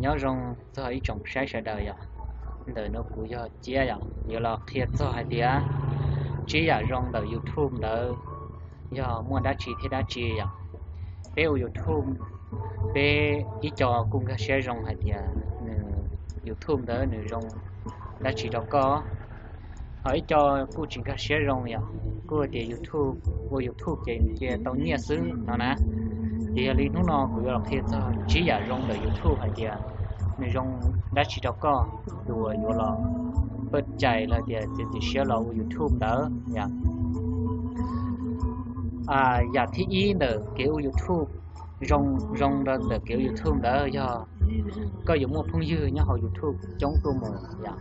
Nyob zoo txog ib tsoom saib sawv daws yom. Ntawm no kuv yog Ciab yom, yuav los qhia txog hais tias tsib yam zoo ntawm YouTube ntawd yog muaj dab tsi thiab dab tsi yom. Peb ua YouTube, peb ib co kuj nkag siab zoo hais tias nws YouTube ntawd nws zoo dab tsi rau koj, ho ib co kuj tsis nkag siab zoo yom, kuj tias YouTube, ua YouTube ces cia tau nyiaj xwb no na. Ces yog li hnub no kuv yuav los qhia txog tsib yam zoo ntawm YouTube hais tias nws zoo dab tsi rau koj, tus uas yuav los paj cai los tias txiav txim siab los ua YouTube ntawd yom. Yam thib ib ntawm kev ua YouTube, zoo zoo ntawm kev ua YouTube ntawd yog koj yuav muaj phooj ywg nyob hauv YouTube coob tuaj mus yom.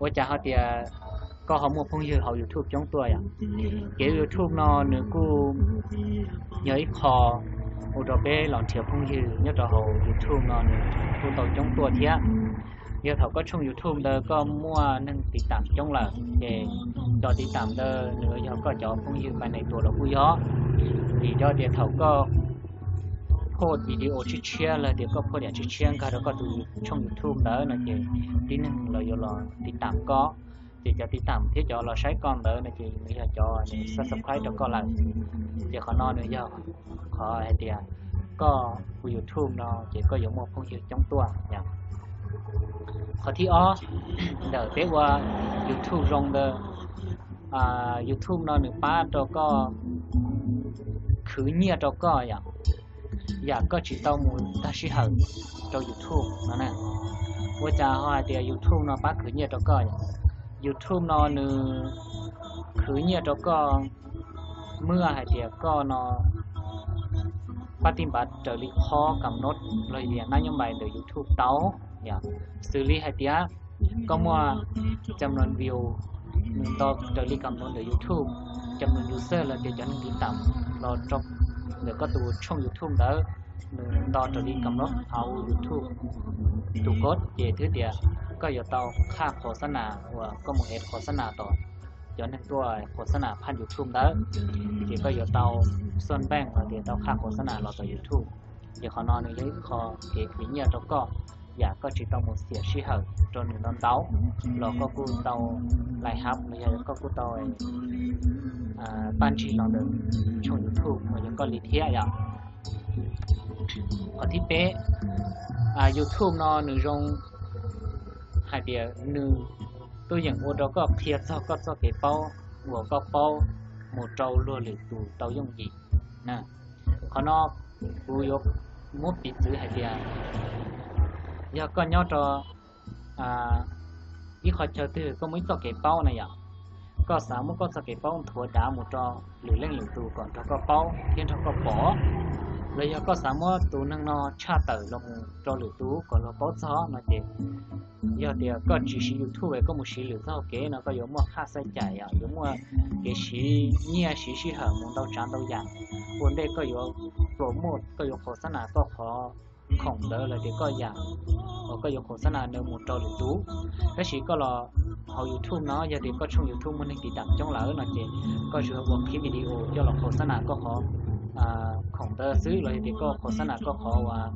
Ua cas ho tias koj ho muaj phooj ywg hauv YouTube coob tuaj yom? Kev ua YouTube no nws kuj yog ib qho ua rau peb los nrhiav phooj ywg nyob rau hauv YouTube no nws kuj tau coob tuaj thiab. Yog thaum koj tshooj YouTube ntawd koj muaj neeg tiv tam coob lawm ces cov tiv tam ntawd nws yog koj cov phooj ywg pais nees tuas los kuj yog. Vim rau tias thaum koj phoj video tshiab tshiab los tias koj phoj yam tshiab tshiab nkag rau koj tus tshooj YouTube ntawd no ces tib neeg los yuav los tiv tam koj, ces cov tiv tam thiab cov los saib koj ntawd no ces nws yog cov nws subscribe rau koj lawm. Ces qhov no nws yog qhov hais tias koj ua YouTube no ces koj yuav muaj phooj ywg coob tuaj yom. Qhov thib ob ntawm peb ua YouTube zoo ntawd, YouTube no nws pab rau koj khwv nyiaj rau koj yom, yam koj tsis tau mus tag sij hawm rau YouTube no na. Ua cas ho hais tias YouTube no pab khwv nyiaj rau koj yom? YouTube no nws khwv nyiaj rau koj muaj hais tias koj no pab tij npav raws li qhov kam nod los yog nab nyob npais ntawm YouTube tau yom. Xws li hais tias koj muaj cam noos view nws nto raws li kam nod ntawm YouTube, cam noos user los tias cov neeg tiv tam los rau ntawm koj tus tshooj YouTube ntawd nws nto raws li kam nod hauv YouTube tus kod ces thwb tias koj yuav tau qhaj qhov xab nas uas koj mus ev qhov xab nas tom cov neeg tuaj qhov xab nas phaj YouTube ntawd, ces koj yuav tau xoj npeej los tias tau qhaj qhov xab nas los tom YouTube. Ces qhov no nws yog ib qho kev khwv nyiaj rau koj, yam koj tsis tau mus xiam sij hawm rau nws ntau ntau los koj kuj tau laij hab los yog koj kuj tau paj ntsig los ntawm tshooj YouTube uas yog koj li thiab yom. Qhov thib peb, YouTube no nws zoo hais tias nws tuaj yeem ua rau koj qhia txog koj txoj kev paub uas koj paub mus rau luag lwm tus tau yooj yim. Qhov no kuv yuav muab piv txwv hais tias yog koj nyob rau ib qho chaw twg koj muaj ib txoj kev paub na yom, koj xav muab koj txoj kev paub nthuav dav mus rau lwm leej lwm tus kom nrog koj paub thiab nrog koj pom, los yog koj xav muab tus neeg no tshaj tawm los mus rau lwm tus kom luag paub txog no ces yog tias koj tsis siv YouTube es koj mus siv lwm txoj kev no koj yuav muaj qhaj xav cai yom, yuav muaj kev siv nyiaj siv sij hawm mus ntau tsav ntau yam. Ua ntej koj yuav promote, koj yuav qhov xab nas koj qhov khoom ntawd los tias koj yam uas koj yuav qhov xab nas ntawd mus rau lwm tus. Tab sis koj los hauv YouTube no yog tias koj tshooj YouTube muaj neeg tiv tam coob lawm no ces koj tsuas ua qhib video coj los qhov xab nas koj qhov khoom ntawd xwb los yog tias koj qhov xab nas koj qhov uas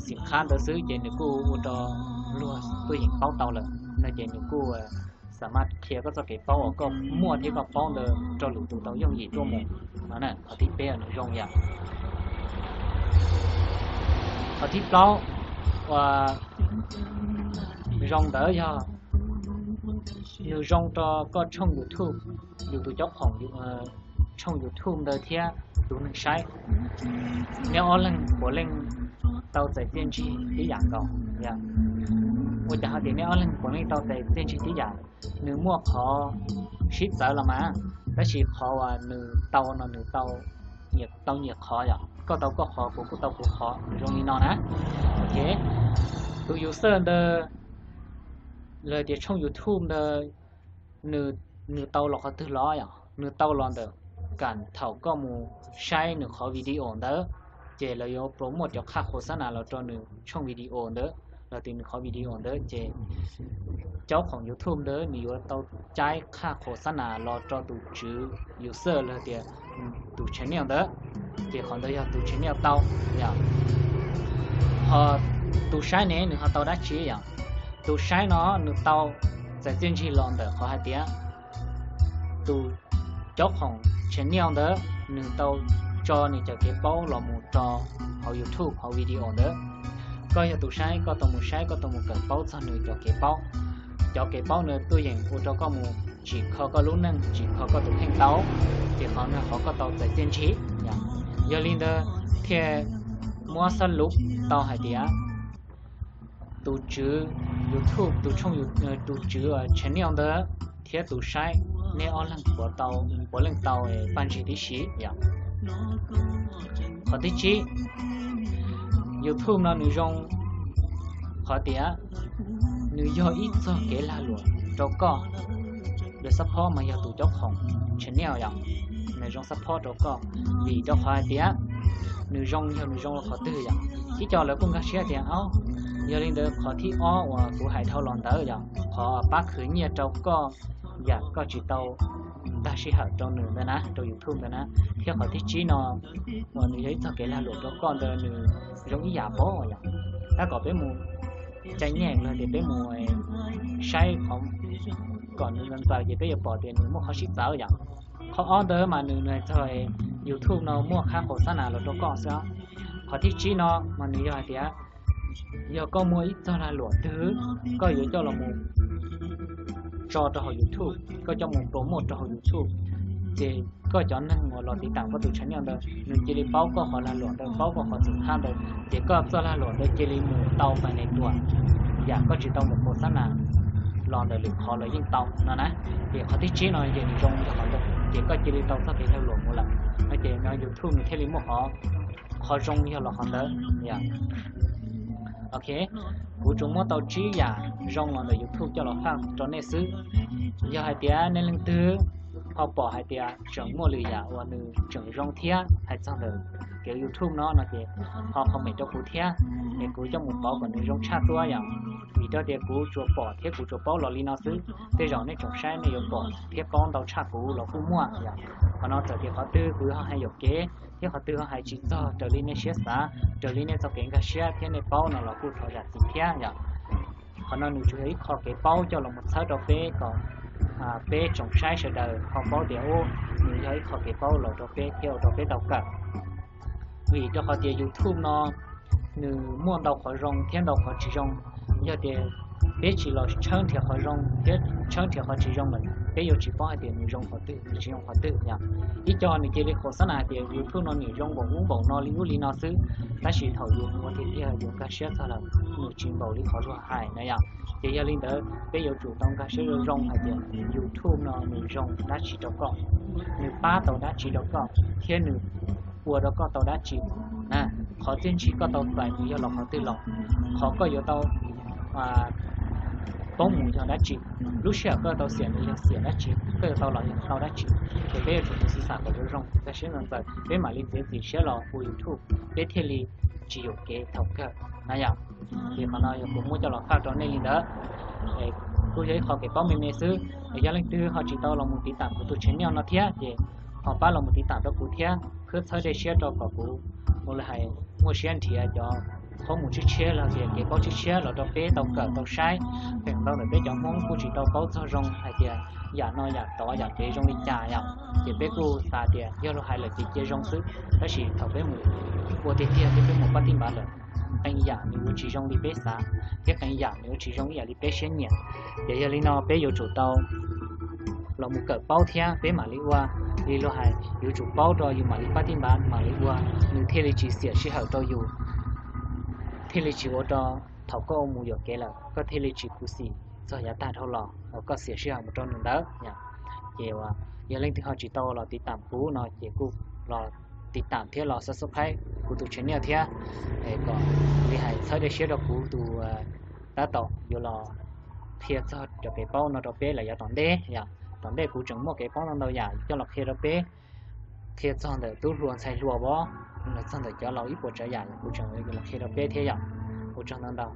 xim qhab ntawd xwb ces nws kuj ua rau luag tuaj yeem paub tau lawm no ces nws kuj xam maj qhia koj txoj kev paub uas koj muaj thiab koj paub ntawd rau lwm tus tau yooj yim tuaj mus no. Qhov thib peb nws zoo yam. Qhov thib plaub uas zoo ntawd yog nws zoo rau koj tshooj YouTube, yus tus cov khoom tshooj YouTube ntawd thiab tus neeg saib. Neb ob leeg puav leej tau txais txiaj ntsig tib yam nkaus. Ua cas ho tias neb ob leeg puav leej tau txais txiaj ntsig tib yam? Nws muaj qhov sib txawv los mas, tab sis qhov uas nws tau no nws tau nyiam qhov yom, koj tau koj qhov kuv kuj tau kuv qhov, nws zoo li no na. Ok, tus user ntawd los tias tshooj YouTube ntawd nws tau los qhov twg los yom? Nws tau los ntawm kam thaum koj mus saib nws qhov video ntawd, ces lawv yuav promote cov qhaj qhov xab nas los rau nws tshooj video ntawd los tias nws qhov video ntawd ces cov khoom YouTube ntawd nws yuav tau caib qhaj qhov xab nas los rau tus tswv user los tias tus channel ntawd, ces qhov ntawd yog tus channel tau yom. Tus saib ne nws ho tau dab tsi yom? Tus saib no nws tau txais txiaj ntsig los ntawm qhov hais tias tus caub khoom channel ntawd nws tau tso nws cov kev paub los mus rau hauv YouTube hauv video ntawd. Koj yog tus saib, koj tau mus saib, koj tau mus kawm paub txog nws cov kev paub. Cov kev paub nws tuaj yeem ua rau koj mus tsim kho koj lub neej, tsim kho koj tus kheej tau, ces qhov no qhov koj tau txais txiaj ntsig. Yog li ntawd thiaj muab xab lub tau hais tias tus tswv YouTube, tus tswv channel ntawd thiab tus saib, nej ob leeg puav tau, puav leej tau paj ntsig tib si yom. Qhov thib tsib, YouTube no nws zoo qhov tias nws yog ib txog kev lag luam rau koj. Lawv support mas yog tus caub khoom channel yom, nws zoo support rau koj, vim rau qhov hais tias nws zoo, yog nws zoo rau qhov twg yom. Ib co lawv kuj nkag siab tias, o, yog li ntawd qhov thib ob uas kuv hais dhau los ntawd yog qhov pab khwv nyiaj rau koj yam koj tsis tau tag sij hawm rau nws ntawd na, rau YouTube ntawd na. Thiab qhov thib tsib no uas nws yog ib txog kev lag luam rau koj ntawd nws zoo ib yam pob yom. Tab kom peb mus cai nyej los tias peb mus saib qhov kom nws ntxaws ces peb yuav pom tias nws muaj qhov sib txawv yom. Qhov ob ntawd mas nws, nws txog YouTube no muaj qhab qhau xab nas los rau koj xwb. Qhov thib tsib no mas nws yog hais tias yog koj muaj ib txog lag luam twg koj yuav coj los mus tso rau hauv YouTube, koj coj mus promote rau hauv YouTube, ces koj cov neeg uas los tiv tam koj tus channel ntawd nws cia li paub koj qhov lag luam ntawd, paub koj qhov xwm txheej ntawd, ces koj txoj lag luam ntawd cia li mus tau fais ne tuam yam koj tsis tau mus qhau xab nas los ntawm lwm qhov los yeej tau no na. Ces qhov thib tsib no ces nws zoo yog qhov ntawd ces koj cia li tau txoj kev lag luam mus lawm no ces no YouTube nws thiaj li muaj qhov, qhov zoo yog los qhov ntawd. Ok, kuv tsuas muab tau tsib yam zoo los ntawm YouTube coj los faj rau nej xwb. Yog hais tias nej leej twg ho pom hais tias tseem muaj lwm yam uas nws tseem zoo thiab hais txog ntawm kev YouTube no no ces ho comment rau kuv thiab, es kuv coj mus pauv kom nws zoo tshaj tuaj yom. Vim rau tias kuv tsuas pom thiab kuv tsuas paub los li no xwb, tej zaum nej tsoom saib nej yuav pom thiab paub ntau tshaj kuv los kuj muaj yom. Qhov no txawm tias qhov twg kuv ho hais yuam kev thiab qhov twg ho hais tsis txog raws li nej siab xav, raws li nej txoj kev nkag siab thiab nej paub no los kuj thov zam txim thiab yom. Qhov no nws tsuas yog ib qho kev paub coj los mus txhawb rau peb kom peb tsoom saib sawv daws ho paub tias ub, nws yog ib qho kev paub los rau peb thiab ua rau peb tau kawm. Vim rau qhov tias YouTube no nws muaj ntau qhov zoo thiab ntau qhov tsis zoo. Yog tias peb tsis los tshawb nrhiav qhov zoo thiab tshawb nrhiav qhov tsis zoo lawm, peb yuav tsis paub hais tias nws zoo qhov twg nws tsis zoo qhov twg yom. Ib co nws cia li qhau xab nas hais tias YouTube no nws zoo npaum ub npaum no li ub li no xwb, tab sis thaum yus mus ua tiag tiag yus nkag siab txog lawm, nws tsis npaum li qhov luag hais na yom. Ces yog li ntawd peb yuav tsum tau nkag siab zoo zoo hais tias YouTube no nws zoo dab tsi rau koj, nws pab tau dab tsi rau koj, thiab nws ua rau koj tau dab tsi. Qhov txiaj ntsig koj tau txais nws yog los qhov twg los, qhov koj yuav tau poob mus yog dab tsi, lub sij hawm koj tau xiam nws yog xiam dab tsi, koj yuav tau los yog tau dab tsi. Ces peb yuav tsum mus xyuas kom zoo zoo, nkag siab ntxaws ntxaws peb mam li txiav txim siab los ua YouTube, peb thiaj li tsis yuam kev thaum kawg na yom. Ces qhov no yog kuv muab coj los faj rau nej li ntawd. Kuj yog ib qho kev paub me me xwb, yog leej twg ho tsis tau los mus tiv tam kuv tus channel no thiab ces ho pab los mus tiv tam rau kuv thiab, khwb txhawb dej siab rau kom kuv ua li hais muaj siab nrhiav cov qhob mus tshiab tshiab los tias kev paub tshiab tshiab los rau peb tau kawm tau saib. Feem ntau ntawm peb cov Hmoob kuj tsis tau paub txog zoo hais tias yam no yam tod yam kev zoo li cas yom, ces peb kuj xav tias yog luag hais lawm ces cia zoo xwb. Tab sis thaum peb mus ua tiag tiag thiab peb mus pab tij npav lawm, qee yam nws yuav tsis zoo li peb xav, thiab qee yam nws yuav tsis zoo ib yam li peb siab nyiam. Ces yog li no peb yuav tsum tau los mus kawm paub thiab peb mam li ua. Li luag hais yuav tsum paub rau yus mam li pab tij npav mam li ua, nws thiaj li tsis xiam sij hawm rau yus, thiaj li tsis ua rau thaum koj ua mus yuam kev lawm koj thiaj li tsis khuv xim txog yav tag dhau los uas koj xiam sij hawm mus rau nws ntawd. Ces yog leej twg ho tsis tau los tiv tam kuv no ces kuj los tiv tam thiab los subscribe kuv tus channel thiab, kom li hais txhawb dej siab rau kuv tus tab tom yuav los qhia txog cov kev paub no rau peb lawm yav tom ntej yom. Tom ntej kuv tseem muaj kev paub ntau ntau yam coj los qhia rau peb, qhia txog ntawm tub hluas ntxhais hluas vov, los txog ntawm cov laus ib puas tsav yam kuv tseem yuav los qhia rau peb thiab yom. Ua tsaug ntau ntau.